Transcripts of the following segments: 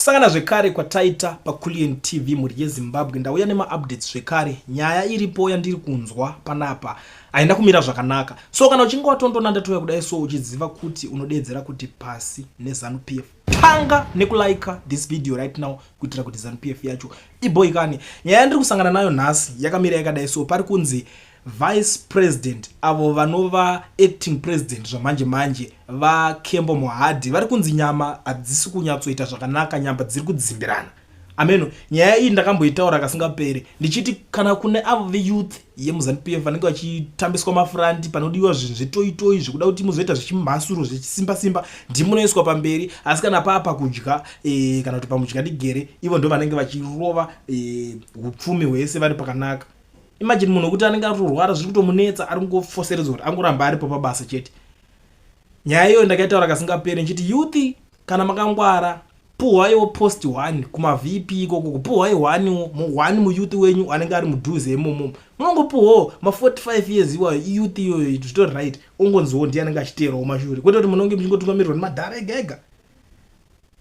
Kusangana zvekare kwataita paCulian TV mhuri yeZimbabwe, ndauya nemaupdates zvekare. Nyaya iripo yandiri kunzwa panapa haina kumira zvakanaka. So kana uchinge watondona ndatouya kudai so uchiziva kuti unodeedzera kuti pasi neZanu PF. Tanga nekulike this video right now kuitira kuti Zanu PF yacho ibhoikane. Nyaya yandiri kusangana nayo nhasi yakamira yakadai so, pari kunzi Vice President avo vanova acting president zvamanje manje VaKembo Mohadi vari kunzi nyama hadzisi kunyatsoita zvakanaka, nyamba dziri kudzimbirana. Ameno nyaya iyi ndakamboitaura kasingapere ndichiti kana kune avo veyouth yemuZanu PF vanenge vachitambiswa mafuranti panodiwa zvinhu zvetoitoi zvekuda kuti muzoita zvechimhasuro zvechisimba simba ndimunoiswa pamberi, asi kana paa pakudya e, kana kuti pamudya ndigere ivo ndo vanenge vachirova e, upfumi hwese vari pakanaka. Imagine munhu wekuti anenge arikurwara zviri kutomunetsa ari kungofoseredzwa kuti angoramba aripo pabasa chete. Nyaya iyoyo ndakaitaura kasingaperi ndichiti youth kana makangwara puhwaiwo post one kumavp ikoko kupuhwai onewo one muyouth wenyu anenge ari mudhuze imomo munongopuhwawo ma 45 years iwayo iyouth iyoyo zvitori right ongonziwo ndiye anenge achiteerawo mashure kwete kuti munonge muchingotungamirirwa nemadhara ega ega.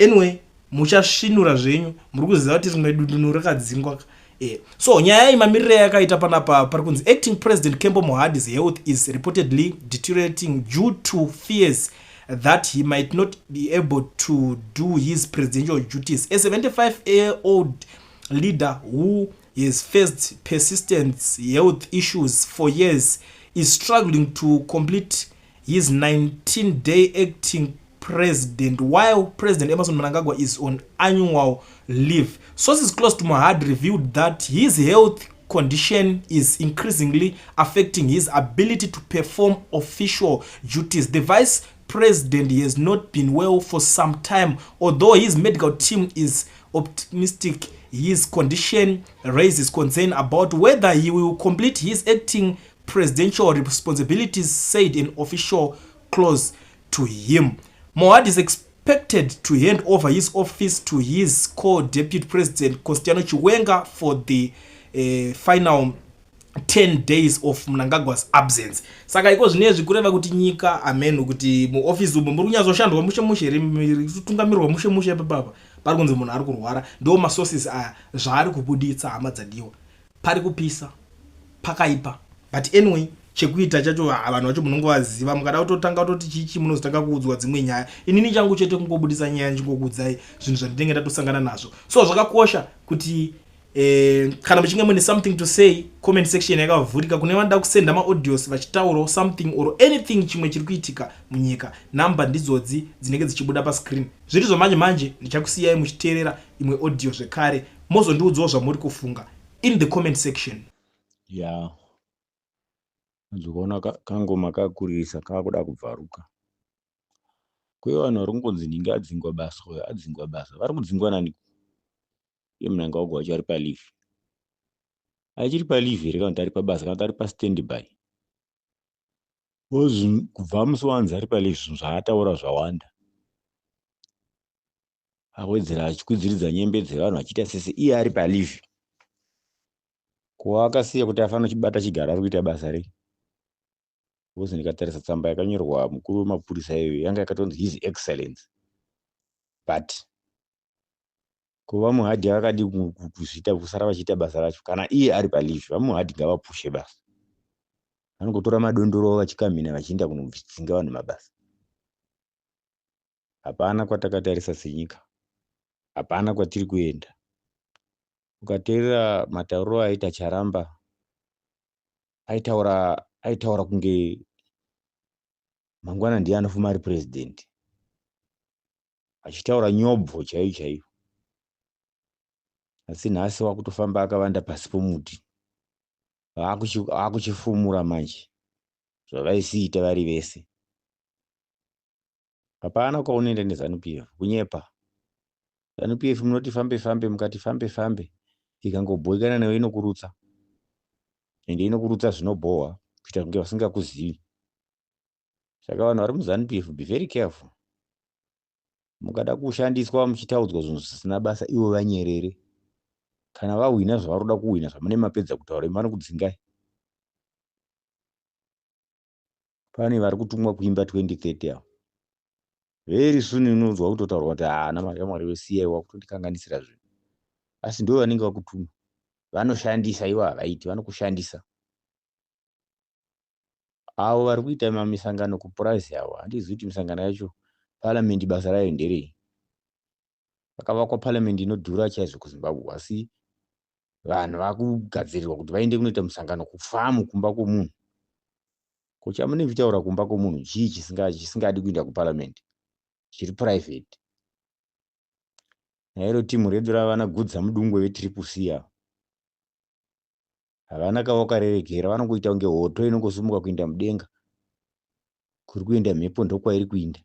Anyway muchasvinura zvenyu muri kuziva kuti rimwe dundunu rakadzingwa eh. So nyaya iyi mamiriro yakaita panapa pari kunzi acting president Kembo Mohadi's health is reportedly deteriorating due to fears that he might not be able to do his presidential duties. A 75 year old leader who has faced persistent health issues for years is struggling to complete his 19 day acting president while President Emmerson Mnangagwa is on annual leave. Sources close to Mohadi revealed that his health condition is increasingly affecting his ability to perform official duties. The vice president has not been well for some time, although his medical team is optimistic. His condition raises concern about whether he will complete his acting presidential responsibilities, said an official close to him. Mohadi is expected to hand over his office to his co-deputy president Constantino Chiwenga for the final 10 days of Mnangagwa's absence. Saka iko zvinezvi kureva kuti nyika ameno kuti muofisi umo muri kunyatsoshandwa mushe mushe here, kutungamirwa mushe mushe pepapa pari kunzi munhu ari kurwara. Ndo masources aya zvaari kubuditsa hama dzadiwa. Pari kupisa pakaipa, but anyway chekuita chacho vanhu vacho munongovaziva. Mukada kutotanga kutoti chichi munozotanga kuudzwa dzimwe nyaya. Inini changu chete kungobudisa nyaya ndichingokuudzai zvinhu zvandinenge ndatosangana nazvo. So zvakakosha kuti kana muchinge mune something to say, comment section yakavhurika kune vanoda kusenda maaudios vachitaurawo something or anything chimwe chiri kuitika munyika. Namba ndidzodzi dzinenge dzichibuda pascreen. Zviri zvamanje manje ndichakusiyai muchiteerera imwe audio zvekare, mozondiudzawo zvamuri kufunga in the comment section. Ya, ndikuona kangoma kakurisa kakuda kubvaruka. Kwe vanhu vari kungonzi nhingi adzingwa basa, uyo adzingwa basa, vari kudzingwa nani? Iye Mnangagwa wacho ari paleave, achiri paleave here kana kuti ari pabasa kana kuti ari pastandby? Kubva musi wanzi ari paleave zvinhu zvaataura zvawanda, awedzera achikwidziridza nyembe dzevanhu achiita sese iye ari paleave. Ko akasiya kuti afanira kuchibata chigaro ari kuita basa rei? Because ndikatarisa tsamba yakanyorwa mukuru wemapurisa iyoyo yanga yakatonzi His Excellence, but ko VaMuhadhi vakadi kuzviita kusara vachiita basa racho kana iye ari paleave? VaMuhadhi ngavapushe basa, vanongotora madondoro avo vachikamhina vachienda kunodzinga vanhu mabasa. Hapana kwatakatarisa senyika, hapana kwatiri kuenda. Ukateerera matauriro aita Charamba, aitaura kunge mangwana ndiye anofuma ari president, achitaura nyobvo chaiyo chaiyo, asi nhasi wakutofamba akavanda pasi pomuti, vakuchifumura manje zvavaisiita vari vese. Hapana kwaunoenda neZanu PF, kunyepa. ZANU PF munoti fambe fambe, mukati fambe fambe ikangobhoikana newe inokurutsa, ende inokurutsa zvinobhohwa kuita kunge vasingakuzivi. Saka vanhu vari muZANU PF, be very careful. Mukada kushandiswa muchitaudzwa zvinhu zvisina basa ivo vanyerere, kana vahwina zvavari kuda kuhwina zvamune mapedza kutaura imi vanokudzingai. Pane vari kutumwa kuimba 2030 avo. Very soon unonzwa kutotaurwa kuti haana mari yaMwari wesiyai wakutondikanganisira zvinhu. Asi ndivo vanenge vakutuma. Vanoshandisa ivo havaiti, vanokushandisa. Avo vari kuita mamisangano kupurazi avo, handizivi kuti misangano yacho parliament basa rayo nderei. Pakavakwa parliament inodhura chaizvo kuZimbabwe, asi vanhu vakugadzirirwa kuti vaende kunoita musangano kufamu kumba kwomunhu. Ko chamunenge muchitaura kumba kwomunhu chii chisingadi kuinda kuparliament chiri private? Nairo timu redu ravana Gudza Mudungwe veTriple C ava havana kavakarerekera, vanongoita kunge hoto inongosimuka kuinda mudenga, kuri kuenda mhepo ndokwairi kuinda.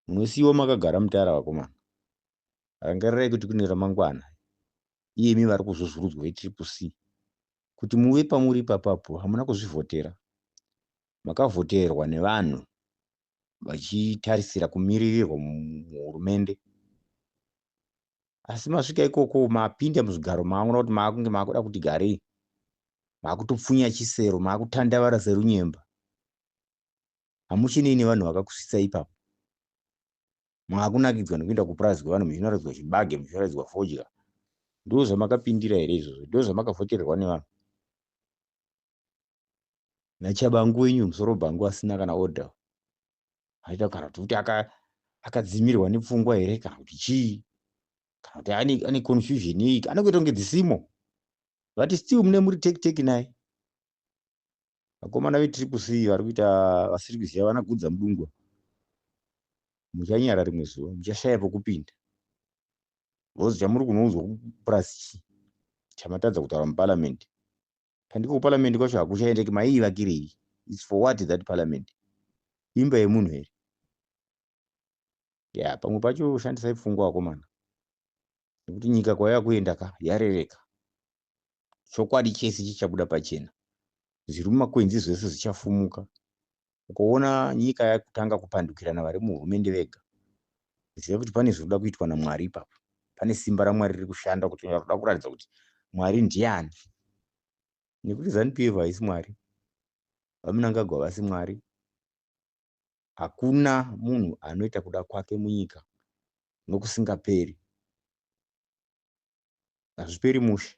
Munosiyiwa makagara mutara vakomana. Rangarirai kuti kune ramangwana. Iyemi vari kuzvuzvurudzwa veTriple C kuti muve pamuri ipapapo hamuna kuzvivhotera. Makavhoterwa nevanhu vachitarisira kumiririrwa muhurumende. Asi masvika ikoko mapinda muzvigaro maakuona kuti maakunge maakuda kuti garei. Maakutopfunya chisero, maakutandavara serunyemba. Hamuchinei nevanhu vakakusvitsa ipapo. Maakunakidzwa nekuenda kupurazi kwevanhu muchinoratidzwa chibage, muchinoratidzwa fodya. Ndoo zvamakapindira here izvozvo? Ndoo zvamakavhotererwa nevanhu? NaChabangu wenyu musoro bhangu asina kana order. Aita kana kuti akadzimirwa nepfungwa here kana kuti chii? Kana kuti ane confusion yei? Anongoita kunge dzisimo. But still mune muri take take naye. Vakomana veTriple C vari kuita vasiri kuziva vana Gudza Mudungwa. Muchanyara rimwe zuva, muchashaya pokupinda. Because chamuri kunoudzwa kupurazi chii? Chamatadza kutaura muparliament. Kandiko kuparliament kwacho hakuchaendeki, maiivakirei? It's for what that parliament? Imba yemunhu here? Ya, pamwe pacho shandisai pfungwa vakomana. Nekuti nyika kwayakuenda ka yarereka. Chokwadi chese chichabuda pachena. Zviri mumakwenzi zvese zvichafumuka. Ukaona nyika yakutanga kupandukirana vari muhurumende vega, ziva kuti pane zvinoda kuitwa naMwari ipapo. Pane simba raMwari riri kushanda kuti roda kuratidza kuti Mwari ndiani. Nekuti ZANU PF haisi Mwari. VaMnangagwa havasi Mwari. Hakuna munhu anoita kuda kwake munyika nokusingaperi. Hazviperi mushe.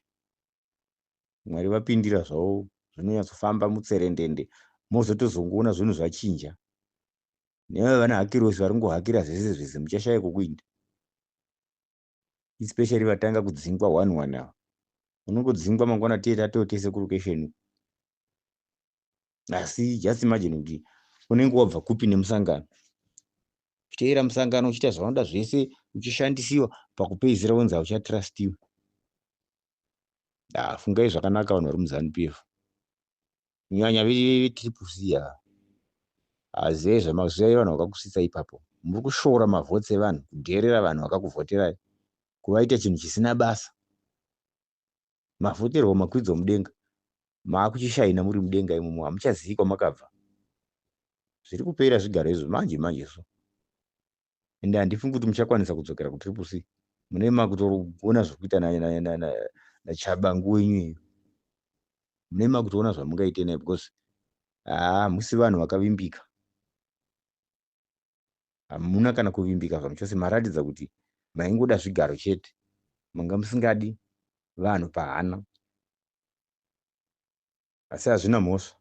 Mwari vapindira zvavo zvinonyatsofamba mutserendende, mozotozongoona zvinhu zvachinja. Nevaye vana hakirosi vari kungohakira zvese zvese muchashaya kwokuinda. Especially vatanga kudzingwa one one ava. Unongodzingwa mangwana tiye tatoo tese kulocation. Asi just imagine kuti unenge wabva kupi nemusangano. Uchiteera musangano uchiita zvaunoda zvese uchishandisiwa pakupedzisira wonzi hauchatrustiwi. Fungai zvakanaka vanhu vari muZANU PF. Kunyanya veTriple C ava. Hazivai zvamazivai vanhu vakakusvitsa ipapo. Muri kushora mavhotsi evanhu, kudheerera vanhu vakakuvhoterai, kuvaita chinhu chisina basa. Mavhoterwa makwidzwa mudenga, maakuchishaina muri mudenga imomo, hamuchazivi kwamakabva. Zviri kupera zvigaro izvo manje manje so. Ende handifungi kuti muchakwanisa kudzokera kuTriple C. Mune makutoona zvekuita naChabangu wenyu iyo. Mune makutoona zvamungaite naye because hamusi vanhu vakavimbika. Hamuna kana kuvimbika zvamuchose. Maratidza kuti maingoda zvigaro chete. Manga musingadi vanhu pahana. Asi hazvina mhosva.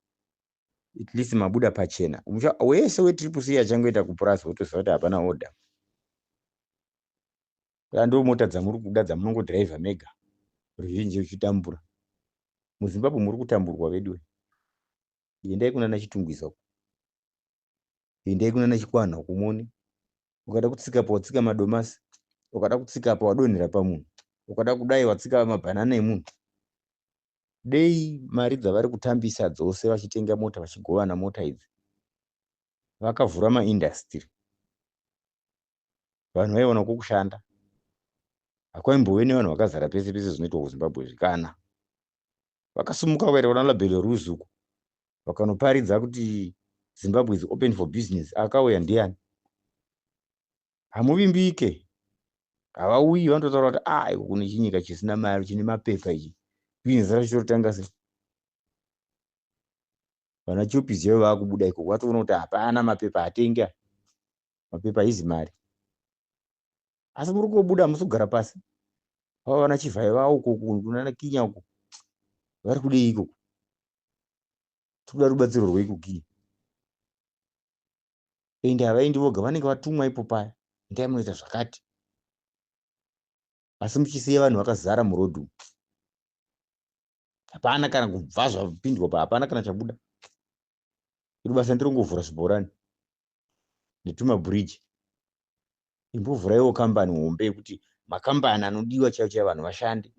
At least mabuda pachena. Wese weTriple C achangoita kupurazi wotoziva kuti hapana order. Ndo mota dzamuri kuda dzamunongodhiraivha mega. Ruzhinji ruchitambura. MuZimbabwe muri kutamburwa veduwe. Endai kunana Chitungwiza uko. Endai kunana Chikwanha uko muone. Ukada kutsika pa watsika madomasi. Ukada kutsika pa wadonhera pamunhu. Ukada kudai watsika mabhanana emunhu. Dei mari dzavari kutambisa dzose vachitenga mota vachigovana mota idzi. Vakavhura maindastiri. Vanhu vaiwana kwokushanda. Hakwaimbove nevanhu vakazara pese pese zvinoitwa kuZimbabwe izvi kana. Vakasimuka vakaenda kuna Belarus uko. Vakanoparidza kuti Zimbabwe is open for business. Akauya ndiani? Hamuvimbike. Havauyi vanototaura kuti ah iko kune chinyika chisina mari chine mapepa ichi. Business racho rotanga sei? Vana Chopis chaivo vakubuda ikoko vatoona kuti hapana mapepa atenga. Mapepa haizi mari. Asi muri kungobuda hamusi kugara pasi. Vava vana Chivhayo vavo uko kunana Kinya uko. Vari kudei ikoko? Tikuda rubatsiro rwei kuKinya? Ende havaendi voga vanenge vatumwa ipo paya. Endai munoita zvakati. Asi muchisiya vanhu vakazara muroad umu. Hapana kana kubva zvapindwa pa hapana kana chabuda. Iri basa ndirongovhura zvibhorani netumabridge. Imbovhuraiwo kambani hombe yekuti makambani anodiwa chaiwo chaiwo vanhu vashande.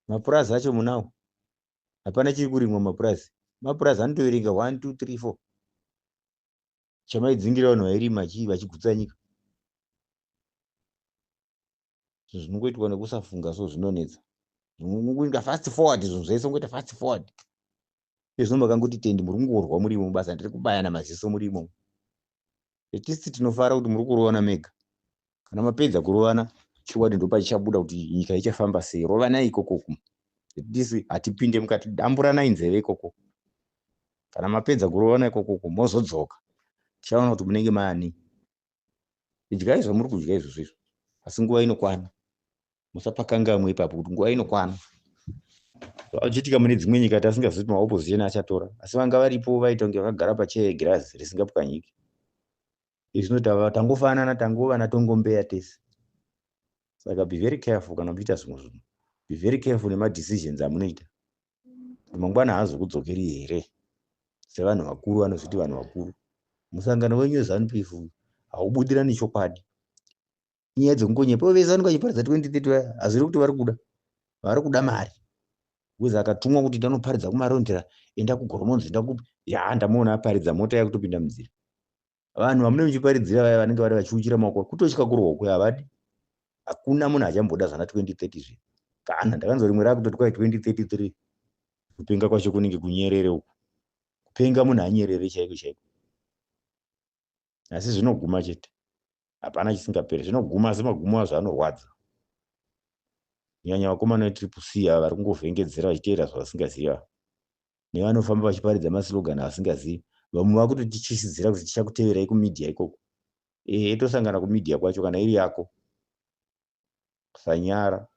Mapurazi acho munawo. Hapana chiri kurimwa mapurazi. Mapurazi anotoverenga 1 2 3 4. Chamaidzingira vanhu vairima chii vachigutsa nyika. Zvinhu zvinongoitwa nekusafunga so zvinonetsa. Unongoita fast forward zvinhu zvese ungoita fast forward. Izvo makangoti tendi muri kungorwa murimo mubasa ndiri kubayana maziso murimo. At least tinofara kuti muri kurovana mega. Kana mapedza kurovana chokwadi ndopachichabuda kuti nyika ichafamba sei. Rovanai ikoko ku. At least hatipinde mukati damburanai nzeve ikoko. Kana mapedza kurovana ikoko mozodzoka. Tichaona kuti munenge maani. Idyai zvamuri kudya izvozvo izvo. Asi nguva inokwana. Musapakangamwe ipapo kuti nguva inokwana. Zvachiitika mune dzimwe nyika tasingazivi kuti maopposition achatora. Asi vanga varipo vaita kunge vakagara pacheya yegirazi risingapwanyiki. Izvi zvino tangofanana tangova natongombeya tese. Saka be very careful kana muchiita zvimwe zvinhu. Be very careful nemadecisions amunoita. Kuti mangwana haazokudzokeri here sevanhu vakuru vanozviti vanhu vakuru. Musangano wenyu weZANU PF haubudirani chokwadi. Inyaya dzekungonyepa. Vese vanenge vachiparidza 2030 vaya hazviri kuti vari kuda. Vari kuda mari. Because akatumwa kuti ndanoparidza kuMarondera, enda kuGoromonzi, enda kupi. Ya ndamuona aparidza mota yakutopinda munzira. Vanhu vamunenge muchiparidzira vaya vanenge vari vachiuchira maoko kutotya kurohwa havadi. Hakuna munhu achamboda zvana 2030 zviya. Kana ndakanzwa rimwe rakutoti kwai 2033. Kupenga kwacho kunenge kunyerere uku. Kupenga munhu anyerere chaiko chaiko. Asi zvinoguma chete. Hapana chisingaperi. Zvinoguma asi magumo azvo anorwadza. Kunyanya vakomana veTriple C ava vari kungovhengedzera vachiteera zvavasingazivi ava. Nevanofamba vachiparidza maslogan avasingazivi. Vamwe vakutotityisidzira kuti tichakuteverai kumedia ikoko. Ehe tosangana kumedia kwacho kana iri yako. Kusanyara.